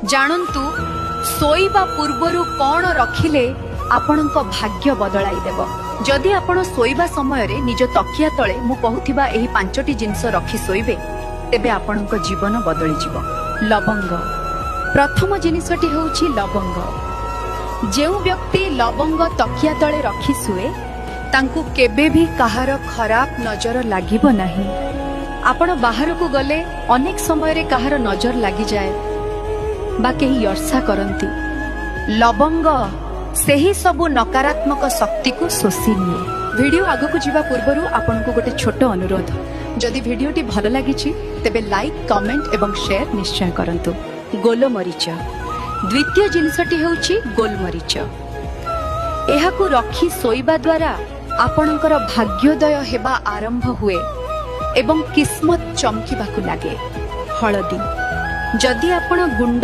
ଜାଣନ୍ତୁ, ଶୋଇବା ପୂର୍ବରୁ କଣ ରଖିଲେ ଆପଣଙ୍କ ଭାଗ୍ୟ ବଦଳାଇ ଦେବ। ଯଦି ଆପଣ ଶୋଇବା ସମୟରେ ନିଜ ତକିଆ ତଳେ ମୁଁ କହୁଥିବା ଏହି ପାଞ୍ଚଟି ଜିନିଷ ରଖି ଶୋଇବେ, ତେବେ ଆପଣଙ୍କ ଜୀବନ ବଦଳିଯିବ। ଲବଙ୍ଗ। ପ୍ରଥମ ଜିନିଷଟି ହେଉଛି ଲବଙ୍ଗ। ଯେଉଁ ବ୍ୟକ୍ତି ଲବଙ୍ଗ ତକିଆ ତଳେ ରଖି ଶୁଏ, ତାଙ୍କୁ କେବେ ବି କାହାର ଖରାପ ନଜର ଲାଗିବ ନାହିଁ। ଆପଣ ବାହାରକୁ ଗଲେ ଅନେକ ସମୟରେ କାହାର ନଜର ଲାଗିଯାଏ ବା କେହି ଈର୍ଷା କରନ୍ତି। ଲବଙ୍ଗ ସେହି ସବୁ ନକାରାତ୍ମକ ଶକ୍ତିକୁ ଶୋଷି ନିଏ। ଭିଡିଓ ଆଗକୁ ଯିବା ପୂର୍ବରୁ ଆପଣଙ୍କୁ ଗୋଟେ ଛୋଟ ଅନୁରୋଧ। ଯଦି ଭିଡିଓଟି ଭଲ ଲାଗିଛି, ତେବେ ଲାଇକ୍, କମେଣ୍ଟ ଏବଂ ସେୟାର ନିଶ୍ଚୟ କରନ୍ତୁ। ଗୋଲମରିଚ। ଦ୍ୱିତୀୟ ଜିନିଷଟି ହେଉଛି ଗୋଲମରିଚ। ଏହାକୁ ରଖି ଶୋଇବା ଦ୍ୱାରା ଆପଣଙ୍କର ଭାଗ୍ୟୋଦୟ ହେବା ଆରମ୍ଭ ହୁଏ ଏବଂ କିସ୍ମତ ଚମକିବାକୁ ଲାଗେ। ହଳଦୀ। ଯଦି ଆପଣ ଗୁଣ୍ଡ